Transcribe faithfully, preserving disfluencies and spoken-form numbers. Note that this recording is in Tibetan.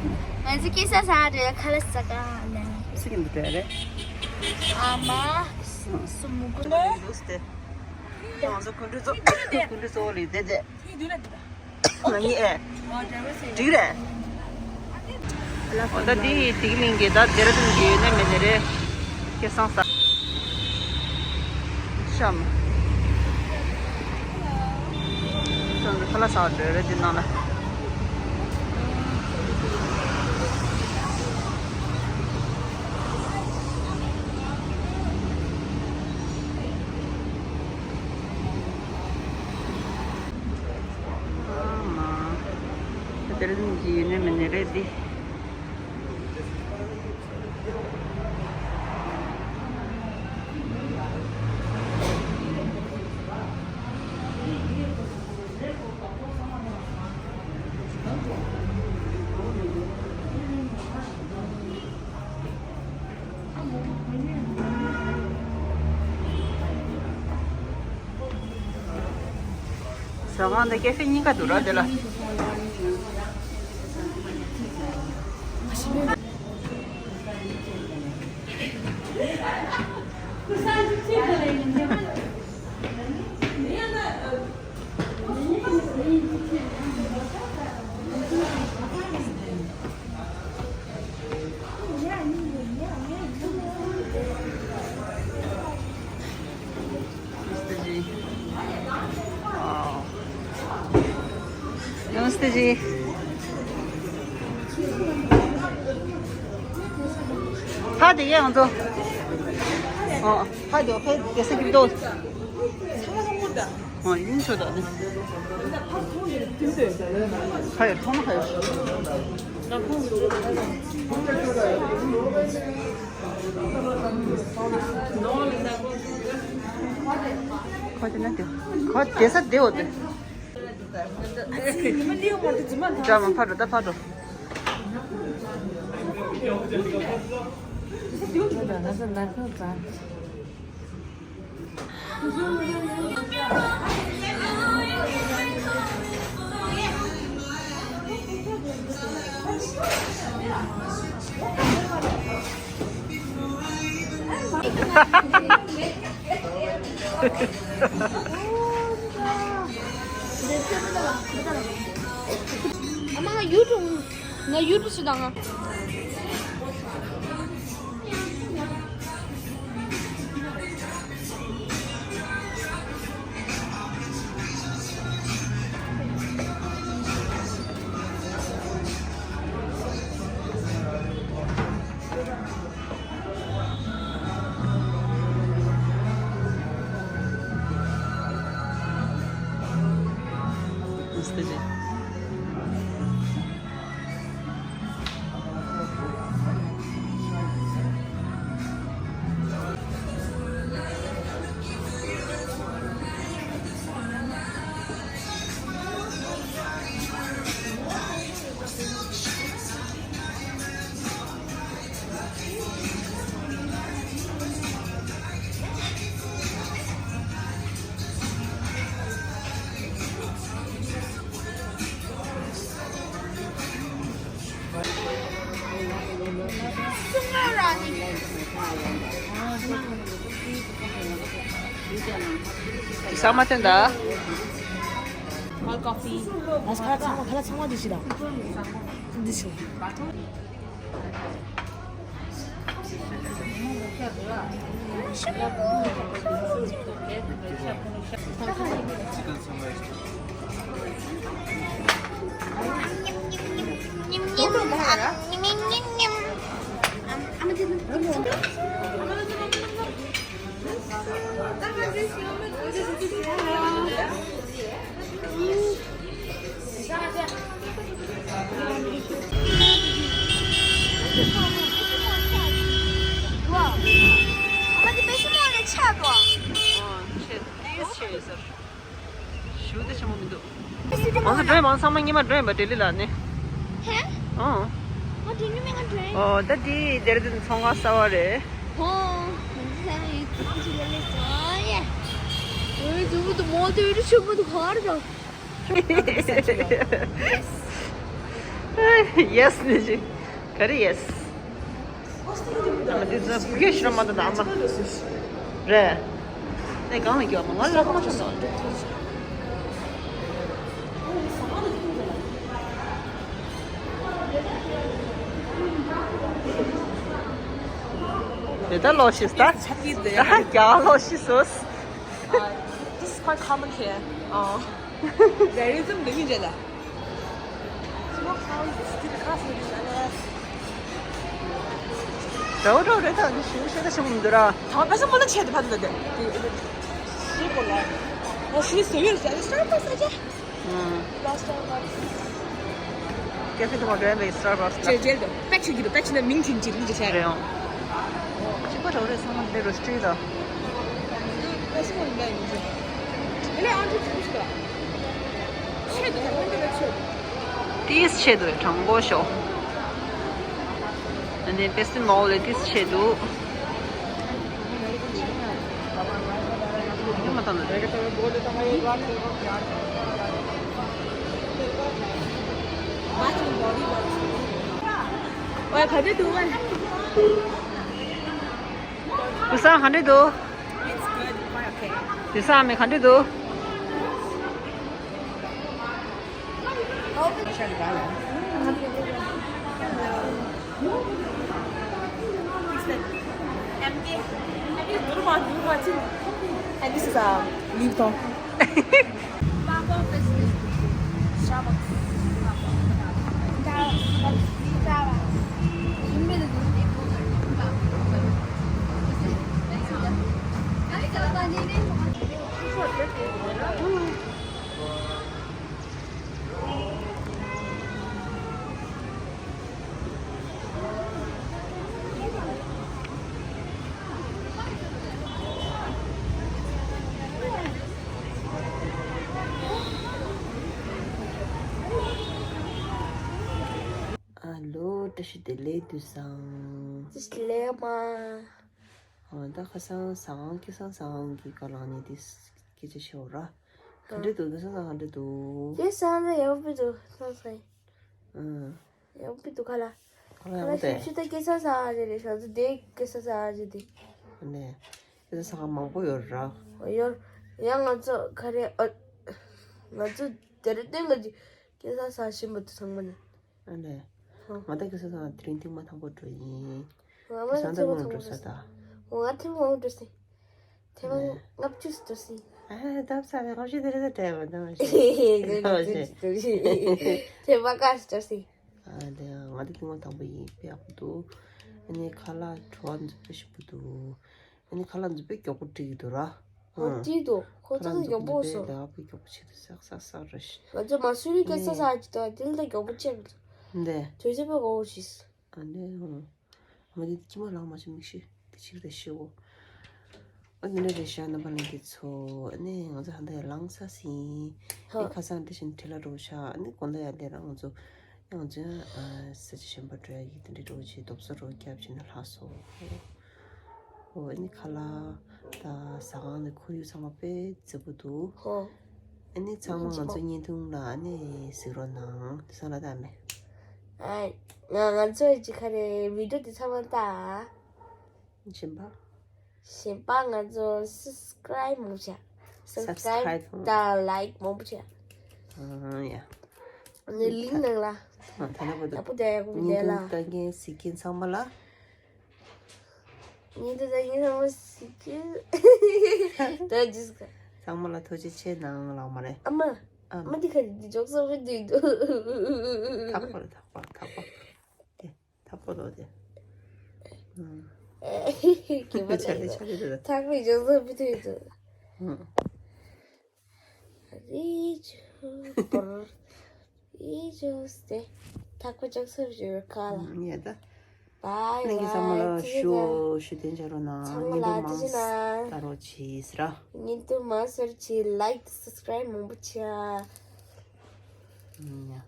ང་ཚོ་སྐྱེ་ས་ས་རེད། ཁ་ལག་ཟ་ག་ལ། སུ་གིན་འདུག་རེད། ཨ་མ། སུ་མུ་གུ་ནོ། འདུག་སྟེ། ང་ཚོ་ཀུན་འདུས་ཚོ། ཀུན་འདུས་ཚོ་ལི་དེ་དེ། ང་གཉིས་ཨེ། འགྲིག་རེད། འོ་ད་འདི་དིག་གླིང་གི་ད་ཌེ་ར་ཌུན་གི་ཡོད་ནི་མེད་ནི་རེད། སྐལ་བཟང་ས། ཤམ། ཤམ་ཁ་ལག་ཟ་བར་འགྲོ་རེད་འདི་ནང་ལ། ཨ་མ། དེ་རིང་གི་ཡིན་ནི་མིན་ནི་རེད་འདི། ཟ་ཁང་དང་ཀེ་ཧྥེ་གཉིས་ཀ་འདུག་ར་དེ་ལ། नमस्ते जी। वाओ। नमस्ते जी। ཕ་དེ་གའི་ང་ཚོ། ཨོ། ཕ་དེ་ཕ་དེ་ས་ཀིར་དོ། ཨོ་ཡིན་ཆོ་ད་ནི། ཕ་ཡོད་ཐོང་ན་ཕ་ཡོད། ཁོ་དེ་ན་དེ། ཁོ་དེ་ས་དེ་འོ་དེ། ཅག་མ་ཕར་འགྲོ་ད་ཕར་འགྲོ། ཨ་མ་ང་ཡུ་ཊུབ། ང་ཡུ་ཊུབ་སུ་དང་ང་། ཟ་མ་ཐོན་ད། Cold coffee. ཨ་ཁ་ཚང་མ་ཁ་ཚང་མ་འདི་ཞིག་ལ། འདི་ཞིག་ཞུ་དེ་ཆེན་མོ་མི་འདུག་ང་ཚོ་མགྲོན་མང་ཚང་མ་ཉི་མ་མགྲོན་པ་ལྡི་ལི་ལ་ནི། ཧེ། ཨོ། ང་དེ་ཉི་མ་ང་མགྲོན། ཨོ་ད་དེ་ཌེ་ར་ཌུན་ཚོང་ཁང་གསར་པ་རེད། ཧོ། ང་ཚོ་ས་ཡི་ཚོང་ཅི་ལ་ལས་ཚོང་ཡེ། ཨོ་ཛུ་མུ་དུ་མོ་དེ་རི་ཆུ་མུ་དུ་ག་རེ་ར། Yes. ཡེས་ནི་ཅི། ག་རེ་ཡེས། ཨ་མ་དེ་ཚོ་བུ་གས་ཤི་ར་མ་ད་ད་ཨ་མ། རེད། ནས་གང་ལ་སྐྱོ་མ་ང་ལ་ཁ་མ་ཆོད་སོང་། དེ་ད་ལོ་ཤི་ད། ད་རྒྱ་ལོ་ཤི་སོང་། This is quite common here. Oh. There isn't living there. Small house is still covered in glass. རོ་རོ་རེ་ད་ནི་ཤུ་ཤེ་ད་ཤུ་མི་འདུག་ར། ཐོ་པེ་སོ་མོ་ན་ཆེད་དུ་ཕན་འདུག་དེ། ཤི་པོ་ལ། ཨོ་ཤི་སོ་ཡོད་ཟེར་སྟར་བག་སི་ཨ་ཅེ། ཨ། ལ་སྟར་བག་སི། ཀེ་ཧྥེ་དུ་མ་འགྲོ་ཡ་མེད་སྟར་བག་སི་ལ། ཇེལ་ཇེལ་དུ་པེ་ཆི་གི་དུ་པེ་ཆི་ན་མིང་ཆིན་ཅི་ལི་ཇེ་ཤ་རེ་ཡོང་། ཅི་པ་རོ་རེ་ཚང་མ་འདི་རོ་སི་ཊི་རི་ད། ཏིས་ཆེ་དུ་གྲང་པོ་ཤོ། ཨ་ནི་པེ་སི་མོལ་ལ་ཏིས་ཆེ་དུ། ཡོད་མ་ཐང་ན་རེ། ཨོ་ག་འདྲ་འདུག་ཨ། བུ་སང་ག་འདྲ་འདུག་དེ་སང་མི་ག་འདྲ་འདུག And this is a lip tone. ཨ་ལོ། བཀྲ་ཤིས་བདེ་ལེགས་དུས་སང་། བཀྲ་ཤིས་བདེ་ལེགས་མ། ཨ་ད་ཁ་སང་ཟ་ཁང་སྐལ་བཟང་ཟ་ཁང་གི་བཀའ་བླངས་ནས་དེ་སྐད་ཆ་བཤད་འོ་ར། ག་འདྲ་འདུག་སྐལ་བཟང་ཟ་ཁང་ག་འདྲ་འདུག་སྐལ་བཟང་ལ་ཡག་པོ་འདུག་སང་སང་། ཨ། ཡག་པོ་འདུག་ག་ལ། ག་ལ་ཡག་པོ་དེ། ཞིབ་ཕྱི་ད་སྐལ་བཟང་ཟ་ཁང་རེད་རེད་ཞོག་ཚོ་དེ་སྐལ་བཟང་ཟ་ཁང་རེད་དེ། ནས། སྐལ་བཟང་ཟ་ཁང་མང་པོ་ཡོད་ར། ཡོད། ཡང་ང་ཚོ་ག་རེ་ཨ། ང་ཚོ་དེ་རིང་སྟོན་ག་ཅིག་སྐལ་བཟང་ཟ་བཞིན་པ་དུ་ཚང་མ་ནི། ཨ་ལས། ཧ། ང་ད་སྐལ་བཟང་ཟ་ཁང་དེ་རིང་ཐེངས་མ་དང་པོ་འགྲོ་ཡིན། ང་མ་སྐལ་བཟང་ད་ཐེངས་མ་དངོས་དང་པོ་འགྲོ་ས་ད། འགྲོ་ས། ང་ཐེངས་མ་དངོས་འགྲོ་ས། ཐེངས་མ་ལྔ་བཅུ་ཙམ་འགྲོ་ས། ཨ་ལྡབ་ས་རེད་ལྔ་བཅུ་དེ་རེད་ད་དྲན་པ་ད་མ་ཤེས། ལྔ་བཅུ་ཙམ་འགྲོ་ས། ཐེངས་མ་ཀ་ཙམ་འགྲོ་ས། ཨ་དེ་ང་ད་ཐེངས་མ་དང་པོ་ཡིན། དཔེ་ཡག་པོ་འདུག་ཨ་ནི་ཁ་ལག་བྲོ་བ་འཛུགས་པ་ཞིག་པོ་འདུག་ཨ་ནི་ཁ་ལག་འཛུགས་པའི་མགྱོགས་པོ་བསྒྲིགས་ཀྱི་འདུག་ར། ཨོ་ཨ། དེ་འདུག་ཁོ་ཁ་ལག་ཚོ་འཛུགས་མགྱོགས་པོ་པའི་སོང་། ལས་ཀ་པོ་མགྱོགས་པོ་བྱེད་དུ་སག་སག་སག་ར་ཤི། ང་ཚོ་མ་སུ་རི་སྐད་ཆ་ནས་ས་ཅི་ཏོ་དེ་ལ་མགྱོགས་པོ་བྱེད་མི་ཐུབ། འདི། དུས་ཚོད་པོ་གོ་བོ་ཤིས། ཨ་འདི་ཧོ། མ་དེ་ཅི་མ་ལག་མ་ཤི་མིག་ཤི་དེ་ཅིག་རེ་ཤི་འོ། ཨ་འདི་འདྲ་རེ་ཤ་རྣམ་པ་ལྷན་རྒྱས་ཚོ་ཨ་ནི་ང་ཚོ་ཧ་ད་ཡ་ལངས་ས་སིན། ཧ། ཨ་ཁ་སང་དེ་བཞིན་བྲེལ་ལ་འགྲོ་ཤ་ཨ་ནི་དགོང་དག་ཡ་དེ་རང་ང་ཚོ། ཡང་ཅིན་ཨ་ས་ཆ་གཞན་པ་འགྲོ་ཡ་གི་དེ་འདྲའི་འགྲོ་བྱེད་རྡོབ་ས་རོ་རྒྱབ་བྱས་ནས་ལྷག་སོ། འོ་ཨ་ནི་ཁ་ལག་ད་ཟ་ཁང་ནས་ཁོར་ཡུག་ཚང་མ་དཔེ་མཛེས་པོ་འདུག་ཧོ། ཨ་ནི་ཚང་མ་ང་ཚོ་བརྙན་ཐུང་ལ་ཨ་ནི་གཟིགས་རོགས་གནང་དུས་སང་ལ་ད་མེ། ཨ་ང་ང་ཚོ་ཅི་ཁ་རེ་བི་ཌིའོ་དེ་ཚང་མ་ལྟ། གཞན་པ། གཞན་པ་ང་ཚོ་སབ་སི་ཀ་རའིབ་མང་པོ་བྱ། སབ་སི་ཀ་རའིབ་དང་ལའིག་མང་པོ་བྱ། ཨ་ཡ། ཨ་ནི་ལིང་ནང་ལ། ཨ་ད་ལྟ་བར་དུ་ཡག་པོ་བསྡད་ཡག་པོ་བསྡད་ལ། བརྙན་ཐུང་ལྟ་མཁན་གཟིགས་མཁན་ཚང་མ་ལ། བརྙན་ཐུང་ལྟ་མཁན་ཚང་མ་གཟིགས་མཁན། ད་ཇིས་ཀ་ཚང་མ་ལ་ཐུགས་རྗེ་ཆེ་གནང་ལགས་མ་རེད། ཨ་མ། ཨ་མ། ཨ་མ་འདི་ག་རེ་འདི་འཇོག་ས་མི་འདུག་ཐག་པ་རེད་ཐག་པ་ཐག་པ། དེ། ཐག་པོ་ལོ་དེ། ཁྱེད་པ་ཆ་ལེ་ཆ་ལེ་དེ། ཐག་པའི་ཇོ་ཟོ་བི་དུས་དུ། རི་ཇོ་པོར། རི་ཇོ་སྟེ། ཐག་པའི་ཇོ་ཟོ་བི་དུས་ཁ་ལ། ཡ་ད། Bye bye. ཚང་མ་ལ་ཞུ་ཞུ་དེ་འཇགས་རོགས་གནང་། ཚང་མ་ལ་བརྙན་ཐུང་མང་ལྟ་རོགས་གྱིས་ཟེར། བརྙན་ཐུང་མང་སོར་གྱིས་ལའིག་དང་སབ་སི་ཀ་རའིབ་མང་པོ་བྱ། ཡ།